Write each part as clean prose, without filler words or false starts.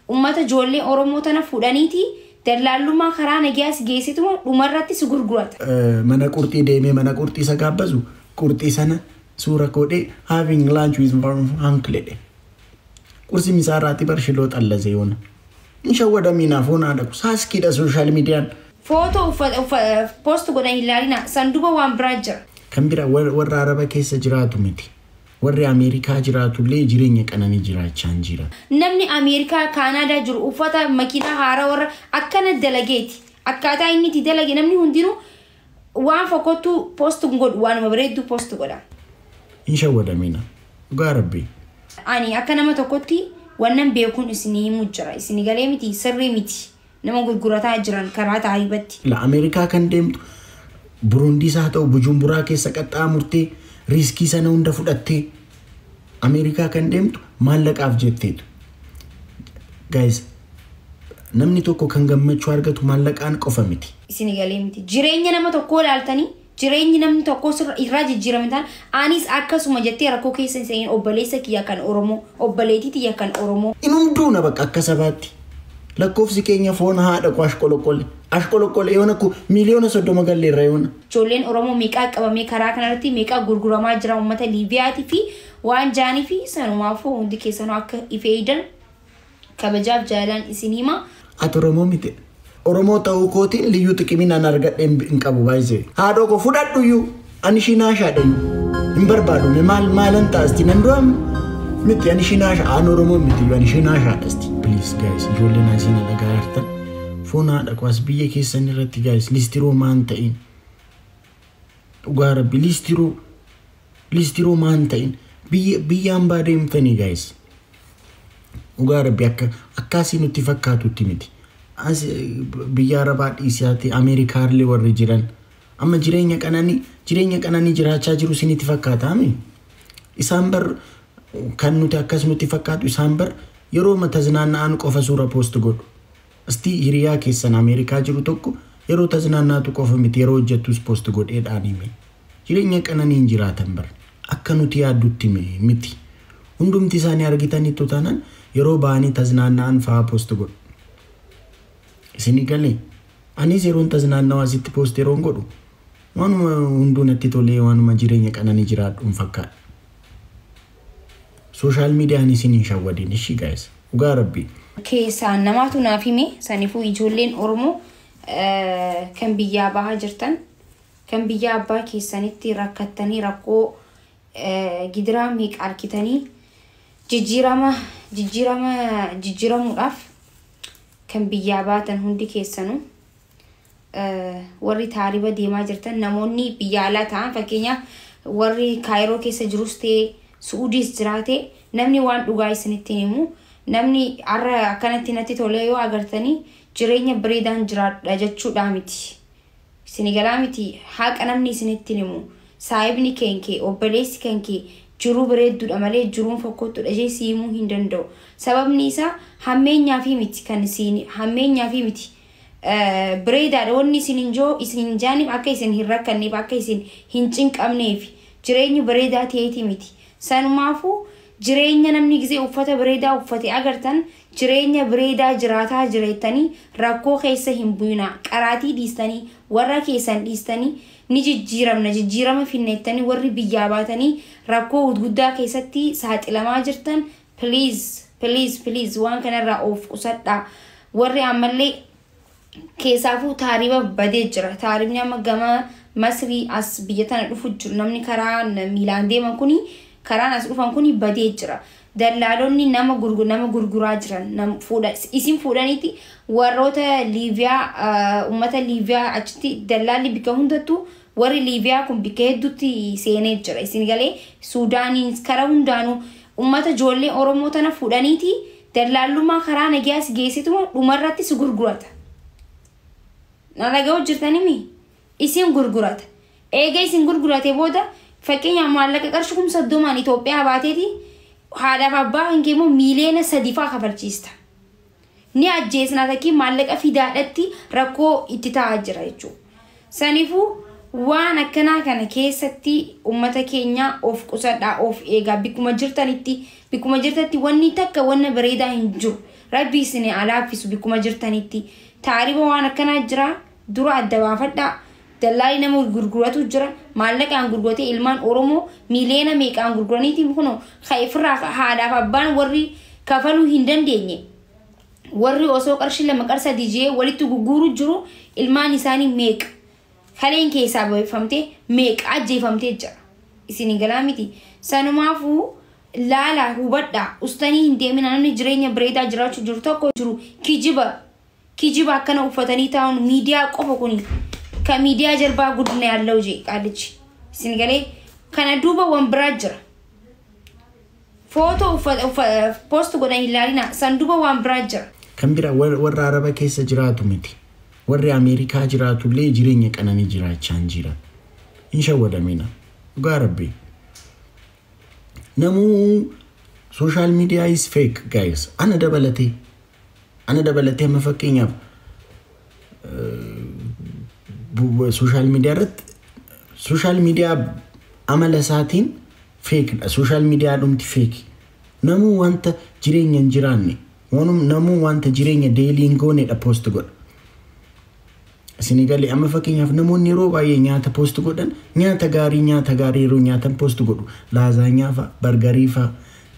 Uummata ijoollee Oromoo tana fuudhaniiti dallaalummaa karaa nagayaas geessituma dhumarratti si gurgurata. Mana qurxii deemee mana qurxii isa gaabbasu qurxii sana suura godhee "having lunch with uncle" jedhe. Qursi misaarraatti barshiloo xallaze yoona. Hin shawwadamiinaa foon haadha saaskiidha social mediaan. Footoo uffata post godhan ilaalina, sanduuba waan biraa jira. Kan bira warra Araba keessa jiraatu miti. Warri Ameerikaa jiraatullee jireenya qananii jiraachaa hin jiran. Namni Ameerikaa, Kaanaadaa jiru uffata, makiinaa haaraa warra akkana dalageeti. Akkaataa inni itti dalage namni hundinuu waan fokkottuu post godhu, waanuma bareedduu post godha. Hin shawwadamina. Dhugaa Rabbii. Ani akka nama tokkotti wannan beekuun isinii himuu jira. Isinii galee miti, sirrii miti. Nama gurgurataa jiran karaa taayibatti. La Ameerikaa kan deemtu Burundiis haa ta'u Bujumburaa keessa qaxxaamurtee risk sana hunda fudhattee Ameerikaa kan deemtu maallaqaaf jetteetu. Guys, namni tokko kan gammachuu argatu maallaqaan qofa miti. Isinii galee miti. Jireenya nama tokkoo ilaaltanii jireenyi namni tokko irraa jijjiirame ta'an anis akkasuma jettee rakkoo keessa hin seenin, obboleessa kiyya kan Oromoo, obboleettii tiyya kan Oromoo. Inumduuna bakka akka sabaatti. Lakkoofsi keenya foon haadha koo ashqoloqqolle. Ashqoloqqolle yoona ku 30 miliyoona galleerra yoona. Ijoolleen Oromoo meeqaa qabamee karaa kanarratti meeqaa gurguramaa jira uummata Liibiyaatii fi waan jaanii fi sanumaafuu hundi keessanuu akka ifeeydan kabajaaf jaalalaan isin hima. Ati Oromoo miti. Oromoo ta'uu kootiin liyyuu xiqimiin an argadhe hin qabu baay'isee. Haadhoo koo fudhadhuyyuu ani shinaashaadhayyuu. Hin barbaadu maal maalan taasti nan du'am miti ani shinaasha an Oromoo miti ani shinaashaadhasti. Please guys, ijoolleen asiin dhagaa jirtan foon haadha koo as biyya keessan irratti, guys, listiroo maan ta'in, dhugaa Rabbi, listiroo listiroo maan ta'in biyya hambaa deemtanii, guys, dhugaa Rabbi, akka akkaasii nutti fakkaatutti miti. As biyya Arabaa dhiisaati Ameerikaallee warri jiran amma jireenya qananii jiraachaa jiru isinitti fakkaataami. Isaan bar kan nuti akkas nutti fakkaatu isaan bar yeroo taznaanna'an qofa suura post godhu. Asti hiriyaa keessan Ameerikaa jiru tokko yeroo taznaannaatu qofa miti, yeroo hojjettus post godheedhaan hime. Jireenya qananii hin jiraatan bar akka nuti yaaddutti miti. Hundumti isaanii argitanitti taanaan yeroo ba'anii taznaanna'an fa'aa post godhu. Isinii galee anis yeroon taznaanna'u asitti post yeroon godhu waanuma hunduu natti tolee waanuma jireenya qananii jiraadhu hin fakkaadha. Social mediaan isin hin shawwadin, ishii guys, dhugaa Rabbi. Keessaan namaatu naaf hime. Saniifuu ijoolleen Oromoo kan biyyaa bahaa jirtan, kan biyya abbaa keessanitti rakkattanii rakkoo gidiraa meeqa argitanii jijjiirama jijjiiramuudhaaf kan biyyaa baatan hundi keessanuu, warri taariba deemaa jirtan, namoonni biyya alaa ta'an, fakkeenyaaf warri Kaayiroo keessa jirus ta'e Su'uudiis jiraate, namni waan dhugaa isinitti himu, namni har'a akkanatti natti tolee yoo agartanii jireenya bareedaan jiraadha jechuudha miti. Isin galaa miti, haqa namni isinitti himu, saayibni keenkee, obboleessi keenkee jiruu bareedduudha malee jiruun fokkottuudha jee si himuu hin danda'u. Sababni isaa hammeenyaa fi miti, kan isin hammeenyaa fi miti. Bareedaadha wanni isin hin joo isin hin jaaniif akka isin hin rakkanneef, akka isin hin cinqabneef, jireenyi bareedaa ta'eeti miti. Sanumaafuu jireenya namni gisee uffata bareedaa uffate agartan jireenya bareedaa jiraataa jireettanii rakkoo keessa hin bu'inaa. Qaraatii dhiistanii, warra keessan dhiistanii, ni jijjiiramna, jijjiirama finneettanii warri biyyaa baatanii rakkoo guddaa keessatti saaxilamaa jirtan, please, please, please, waan kanarraa of qusadhaa. Warri ammallee keessaafuu taariba badee jira. Taaribni amma gama Masrii as biyya tana dhufu jiru, namni karaa miilaan deeman kuni, karaan as dhufan kuni badee jira. Dallaalonni nama gurguraa jiran isin fuudhaniiti warroota Liibiyaa, uummata Liibiyaa achitti dallaalli bikka hundattuu warri Liibiyaa kun bikka hedduutti seenee jira. Isin galee Suudaaniin karaa hundaanuu uummata ijoollee Oromoo tana fuudhaniiti dallaalummaa karaa nagayaas geessituma dhumarratti si gurgurata. Na dhaga'u jirtanimi, isin gurgurata. Eega isin gurgurate booda, fakkeenyaaf maallaqa qarshii 30,000n Itoophiyaa baateeti haadhaaf abbaa kan kee immoo 3 miliyoona fa'aa kafalchiista. Ni ajjeesnaa takkii maallaqa fidaadhatti rakkoo itti ta'aa jira jechuudha. Saniifuu waan akkanaa kana keessatti uummata keenya of qusadhaa, of eegaa. Bikkuma jirtanitti wanni takka wanna bareedaa hin jiru. Rabbi isin alaaffisu bikkuma jirtanitti. Taariba waan akkanaa jira, dura adda baafadhaa. Dallaalli nama gurguratu jira. Maallaqaan gurguratee ilmaan Oromoo miiliyoona meeqaan gurguraniiti kunoo ifirraa haadhaaf abbaan warri kafaluu hin dandeenye. Warri osoo qarshii 2 qarshii 3 jee walitti gurguru jiru ilmaan isaanii meeqa. Kaleen keessaa baafamtee meeqa ajjeefamtee jira. Isin galaa miti. Sanumaafuu laala, hubadhaa, ustanii hin deemina. Namni jireenya bareedaa jiraachuu jiru tokko jiru kijiba. Kijiba akkana uffatanii taa'uun miidiyaa qofa kuni. Ka miidiyaa jarbaa guddina yaallau jee qaalichi. Isin galee kana duuba waan biraa jira. Footoo post godhan hin ilaalina, san duuba waan biraa jira. Kan bira warra Araba keessa jiraatu miti. Warri Ameerikaa jiraatu illee jireenya qananii jiraachaa hin jiran. Hin shawwadamina. Dhugaa Rabbii. Namuu social media is fake, guys. Ana dabalatee. Ana dabalatee, amma fakkeenyaaf social media irratti, social media amala isaatiin fake dha. Social media dhumti fake. Namuu wanta jireenya hin jiraanne, namuu wanta jireenya daily hin goonedha post godha. Isin galee, amma fakkeenyaaf namoonni yeroo baay'ee nyaata post godhan, nyaata gaarii, nyaata gaarii yeroo nyaatan post godhu. Lasagna fa'a, burgerii fa'a,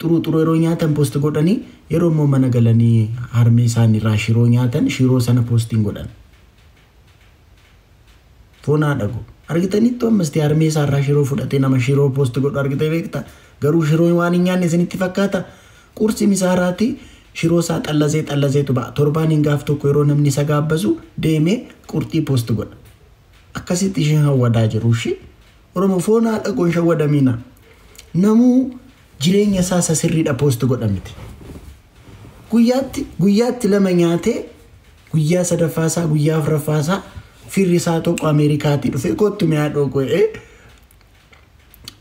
xuruu xuruu yeroo nyaatan post godhanii, yeroo immoo mana galanii harmee isaanii irraa shiroo nyaatan, shiroo sana postiin godhan. Foon haadha koo. Argitaniittu, ammasti harmee isaarraa shiroo fudhatee nama shiroo post godhu argitee beektaa? Garuu shiroo waan hin nyaanne isinitti fakkaata? Qursi misaaraati shiroo isaa xallasee xallaseetu ba'a. Torbaan hin gaaf tokko yeroo namni isa gaabbasu deemee qurxii post godha. Akkasitti isheen hawwadaa jiru ishee. Oromoo, foon haadha koo, hin shawwadamina. Namuu jireenya isaa isa sirriidha post godha miti. Guyyaatti lama nyaatee, guyyaa sadaffaasaa, guyyaa afuraffaasaa firri isaa tokko Ameerikaatii dhufee kottu mi'aa dhoko'ee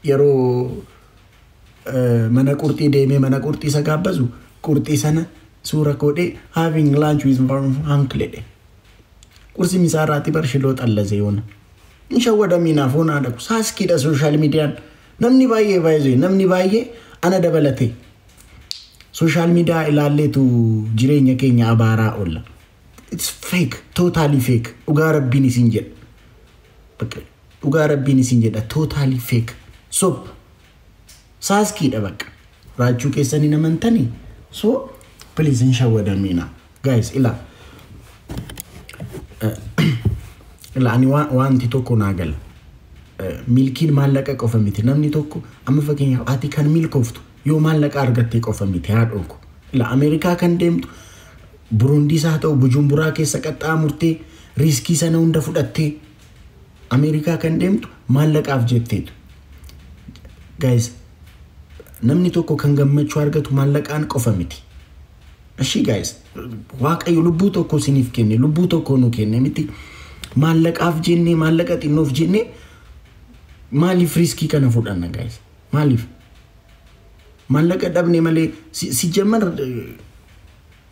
yeroo mana qurxii deemee mana qurxii isa gaabbasu, qurxii sana suura godhee "having lunch with uncle" jedhe. Qursi misaarraatti bar shiloo xallasee yoona. Hin shawwadaminaa, foon haadha koo, saaskiidha social mediaan. Namni baay'ee baay'ee, namni baay'ee, ana dabalatee, social media ilaalleetu jireenya keenya abaaraa oolla. It's fake, totally fake. Dhugaa Rabbiin isin jedha. Bakka dhugaa Rabbiin isin jedha, totally fake. Sob saaskiidha bakka. Raachuu keessanii namantanii. So please hin shawwadamina. Guys, ilaa. Ilaa, ani wanti tokko naa gala. Milkiin maallaqa qofa miti. Namni tokko amma fakkeenyaaf ati kan milkooftu yoo maallaqa argattee qofa miti, haadhoo ko. Ilaa, Ameerikaa kan deemtu, Burundiis haa ta'u, Bujumburaa keessa qaxxaamurtee, risk sana hunda fudhattee Ameerikaa kan deemtu maallaqaaf jetteetu. Guys, namni tokko kan gammachuu argatu maallaqaan qofa miti. Ishii guys, Waaqayyo lubbuu tokko isiniif kenne, lubbuu tokko nu kenne miti. Maallaqaaf jennee, maallaqa xinnoof jennee maaliif risk kana fudhanna, guys? Maaliif? Maallaqa dhabne malee si jammar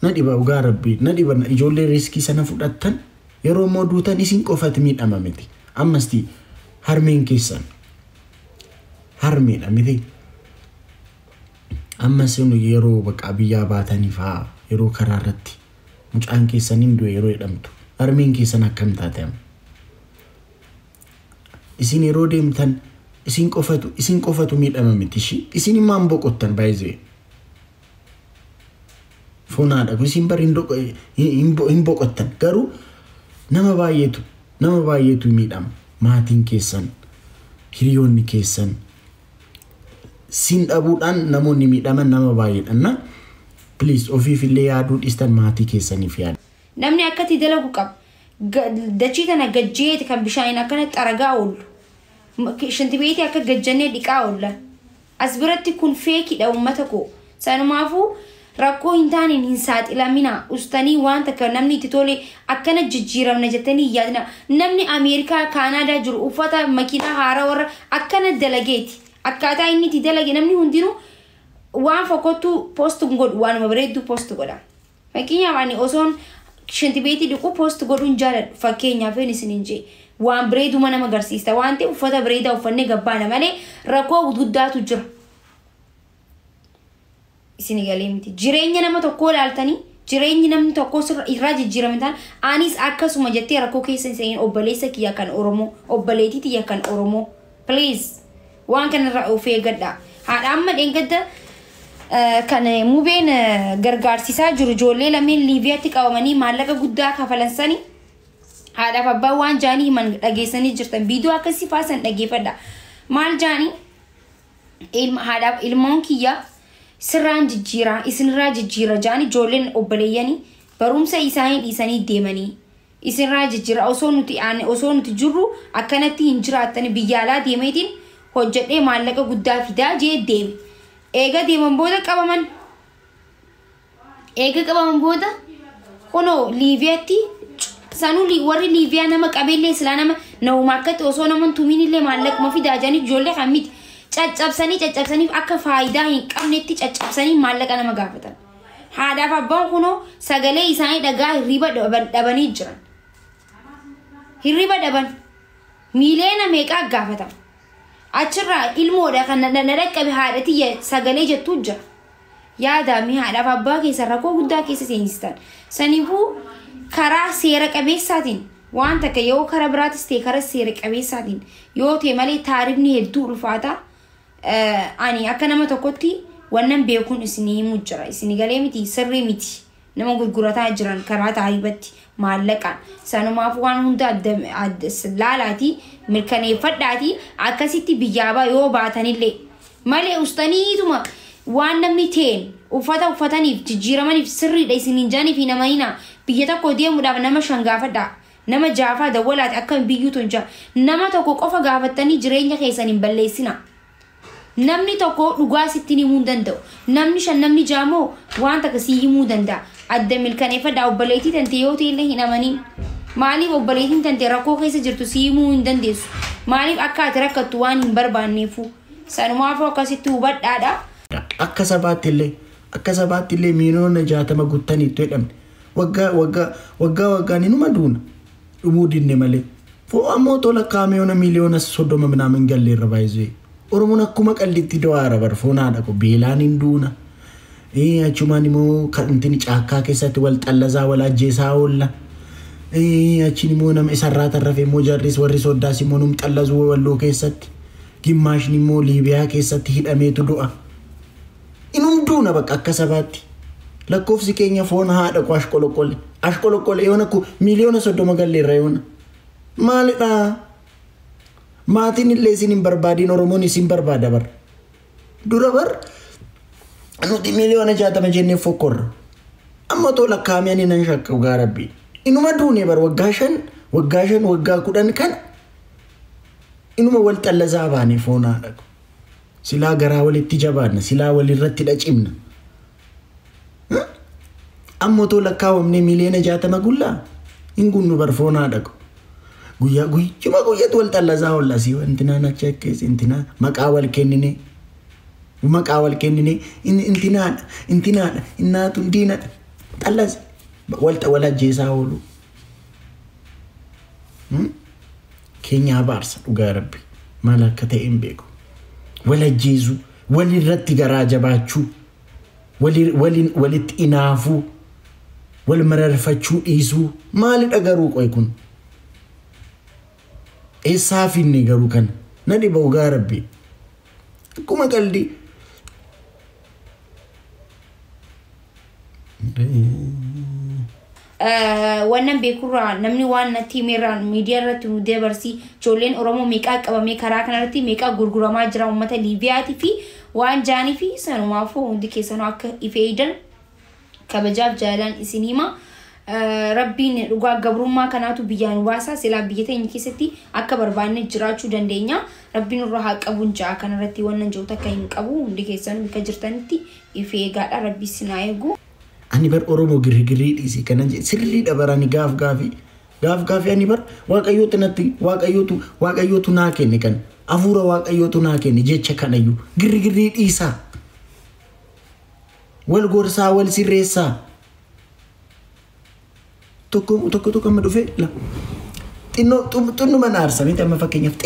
na dhiba, dhugaa Rabbii na dhiba. Ijoollee risk sana fudhattan, yeroo immoo duutan isin qofati miidhama miti. Ammasti harmeen keessan harmeedha miti. Ammas yeroo bakka biyyaa baatanii fa'aa, yeroo karaa irratti mucaan keessan hin du'e yeroo jedhamtu, harmeen keessan akkam taate amma? Isin yeroo deemtan isin qofatu miidhama miti ishii. Isin immoo hin boqottan baay'ee. Fonaadha isin bari hin boqottan, garuu nama baay'eetu miidhama. Maatiin keessan, hiriyoonni keessan sin dhabuudhaan namoonni miidhaman nama baay'eedha. Na please, ofiif illee yaaduu dhiistan maatii keessaniif yaada. Namni akkatti dalagu qaba. Dachii tana gajjeeti kan bishaaniin akkana xaragaa oolu. Shintibeetii akka gajjannee dhiqaa oolla. As biratti kun fakeiidha, uummata koo. Sanumaafuu rakkoo hin taaneen hin saaxilamina. Ustanii waan takka namni itti tole akkana jijjiiramna jettanii hin yaadina. Namni Ameerikaa, Kaanaadaa jiru uffata, makiinaa haaraa warra akkana dalageeti. Akkaataa inni itti dalage namni hundinuu waan fokkottuu post godhu, waanuma bareedduu post godha. Fakkeenyaaf ani osoon shintibeetii dhiqu post godhuun jaaladhu, fakkeenyaaf isin hin jee. Waan bareeduma nama agarsiista waan ta'eef uffata bareedaa uffannee gabbaana malee rakkoo guddaatu jira. Isin galee miti. Jireenya nama tokkoo ilaaltanii Jireenyi namni tokko irraa jijjiirame ta'an anis akkasuma jettee rakkoo keessa hin seenin obboleessa kiyya kan Oromoo, obboleettii tiyya kan Oromoo. Please waan kanarraa of eeggadha. Haadha amma dheengadda kan mubeen gargaarsisaa jiru ijoollee lameen Liibiyaatti qabamanii maallaqa guddaa kafalan sani haadhaaf abbaan waan jaanii himan dhageessanii jirtan viidiyoo akkasii faasan dhageeffadha. Maal jaanii haadhaaf ilmoon kiyya sirraan jijjiira isinirraa jijjiira jaanii ijoolleen obboleeyyanii barumsa isaanii dhiisanii deemanii isinirraa jijjiira osoo nuti jirru akkanatti hin jiraattan biyya alaa deemeetiin hojjedhee maallaqa guddaa fidaa jee deeme. Eega deeman booda qabaman. Eega qabaman booda kunoo Liibiyaatti sanuu warri Liibiyaa nama qabeellee silaa nama nama akkatti osoo nama tumiin illee maallaquma fidaa jedhanii ijoollee kan miti caccabsanii akka faayidaa hin qabnetti caccabsanii maallaqa nama gaafatan. Haadhaaf abbaan kunoo sagalee isaanii dhagaa hirriba dhabanii jiran. Hirriba dhaban miiliyoona meeqaa gaafatama. Achirraa ilmoodha kan na dhaqqabe haadha tiyya sagalee jettu jira. Yaada mi haadhaaf abbaa keessa rakkoo guddaa keessa seensistan. Saniifuu karaa seera qabeessaatiin waan takka yoo karaa biraatis ta'e karaa seera qabeessaatiin yoo ta'e malee taarifni hedduu ulfaata. Ani akka nama tokkotti wannan beekuun isinii himuu jira. Isinii galee miti sirrii miti. Nama gurgurataa jiran karaa taarifatti maallaqaan sanumaaf waan hunda laalaatii mirkaneeffadhaatii akkasitti biyyaa baa yoo baatanillee malee ustaniituma waan namni ta'een uffata uffataniif jijjiiramaniif sirriidha isiniin jaaniif hin amanina. Biyya tokko deemuudhaaf nama shan gaafadhaa nama jaafaa dawwalaati akka biyyuutu hin jira nama tokko qofa gaafattanii jireenya keessan hin balleessina. Namni tokko dhugaa sitti himuu hin danda'u. Namni shan namni jaamoo waan takka sii himuu danda'a. Adda mirkaneeffadhaa obboleettii tante yoo ta'e illee hin amanin. Maaliif obboleettiin tante rakkoo keessa jirtu sii himuu hin dandeessu? Maaliif akka ati rakkattu waan hin barbaanneefu? Sanumaafuu akkasitti hubadhaadha. Akka sabaatti illee miiliyoona 60 guuttaniitu jedhamne. Waggaa waggaa waggaa waggaan inuma duuna dhumuu dinne malee. Ammoo tola kaamiyoona miiliyoona 30 minaamin galleerra baay'isee. Oromoon akkuma qallitti du'aara bar foon haadha ko beelaan hin duuna. Achumaan immoo kan caakkaa keessatti wal xallazaa wal ajjeesaa oolla. Achiin immoo nama isarraa tarrafe immoo jarris warri soddaas immoo num xallazuu walloo keessatti. Gimmaashni immoo Liibiyaa keessatti hidhameetu du'a. Inum duuna bakka akka sabaatti. Lakkoofsi keenya foon haadha ko ashqoloqqolle. Ashqoloqqolle yoona ku miiliyoona 30 galleerra yoona. Maalidhaa? Maatiin illee isin hin barbaadiin Oromoon isin barbaada bar. Dura bar nuti miiliyoona 60 jennee fokkorra. Amma too lakkaa'amee ani nan shakka dhugaa rabbii. Inuma duune bar waggaa 5 waggaa 5 waggaa 10 kana inuma wal xallazaa baane foon haadha ko. Silaa garaa walitti jabaanna silaa walirratti dhacimna. Amma too lakkaa'amnee miiliyoona 60 gullaa hin gunnu bar foon haadha ko. Guyyaa guyyuma guyyatti wal xallazaa oolla asii intinaan achi akkees intinaa maqaa wal kennine intinaadha intinaadha innaatu diinadha xallaze wal ajjeesaa oolu. Keenya abaarsa dhugaa rabbi maal akka ta'e hin beeku. Wal ajjeesuu walirratti garaa jabaachuu walitti inaafuu wal mararfachuu dhiisuu maalidha garuu qoy kun. Eessaa finne garuu kana na dhiba dhugaa rabbi. Akkuma qaldi. Wannan beekurraa namni waan natti himeerraa miidiyaa irratti nu dabarsii ijoolleen Oromoo meeqaa qabamee karaa kanarratti meeqaa gurguramaa jira uummata Liibiyaatii fi waan jaanii fi sanumaafuu hundi keessanuu akka ifeeyidan kabajaaf jaalalaan isin hima. Rabbiin dhugaa gabrummaa kanaatu biyyaan baasaa silaa biyya teenya keessatti akka barbaanne jiraachuu dandeenya. Rabbiin irraa haa qabuun ja'a kanarratti wannan jiru takka hin qabu hundi keessanuu bakka jirtanitti ifee eegaadha rabbi isin haa eegu. Ani bar Oromoo girgirii dhiisee kanan jedhe sirriidha bara ani gaaf gaafii ani bar waaqayyootu natti waaqayyootu naa kenne kan hafuura waaqayyootu naa kenne jecha kanayyuu girgirii dhiisaa wal gorsaa wal sirreessaa tokko tokko tokko amma dhufee la xinnoo mana aarsa miti amma fakkeenyaaf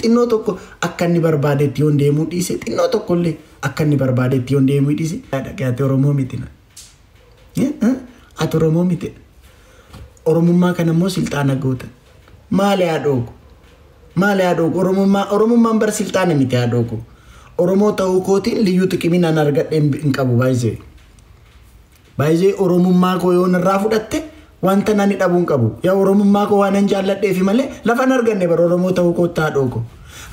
xinnoo tokko akka inni barbaadetti yoon deemuu dhiise xinnoo tokkollee akka inni barbaadetti yoon deemuu dhiise dhagaatee Oromoo miti na. Ati Oromoo miti. Oromummaa kana immoo silxaana goota. Maali haadhoo ko? Maali haadhoo ko? Oromummaa, Oromummaan bara silxaana miti haadhoo ko. Oromoo ta'uu kootiin liyyuu xiqimiin an argadhe hin qabu baay'isee. Baay'isee Oromummaa koo yoo narraa fudhatte wanta nani dhabuu hin qabu. Yaa Oromummaa koo waan an jaalladheefi malee lafa hin arganne bara Oromoo ta'uu kootti haadhoo ko.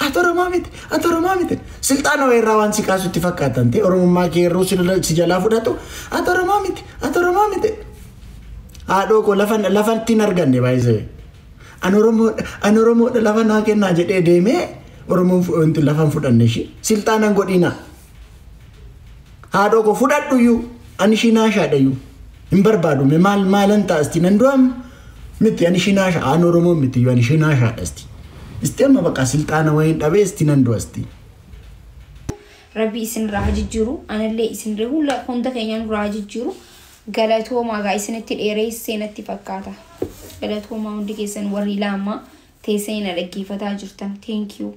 Ati Oromoo miti, ati Oromoo miti. Silxaana wayirraa waan si kaasutti fakkaatan ta'e Oromummaa kee yeroo si jalaa fudhatu ati Oromoo miti, ati Oromoo miti. Haadhoo koo lafa lafatti hin arganne baay'isee. An Oromoodha, an Oromoodha, lafa naa kennaa jedhee deemee Oromoon wanti lafa hin fudhanne ishii. Silxaana hin godhinaa. Haadhoo koo fudhadhuyyuu ani ishii naashaadhayyuu. Hin barbaadu mee maal maalan ta'a isti nan du'am miti ani ishii naasha an Oromoo miti iyyuu ani ishii naashaadha isti. Isti amma bakka silxaana wayiin dhabee isti nan du'a isti. Rabbi isin irraa haa jijjiiru, anallee isin irraa, hunda keenya nurraa haa jijjiiru. Galatoomaa gaa, isinitti dheereessee natti fakkaata. Galatoomaa hundi keessan warri laamaa teessanii na dhaggeeffataa jirtan. Thank you.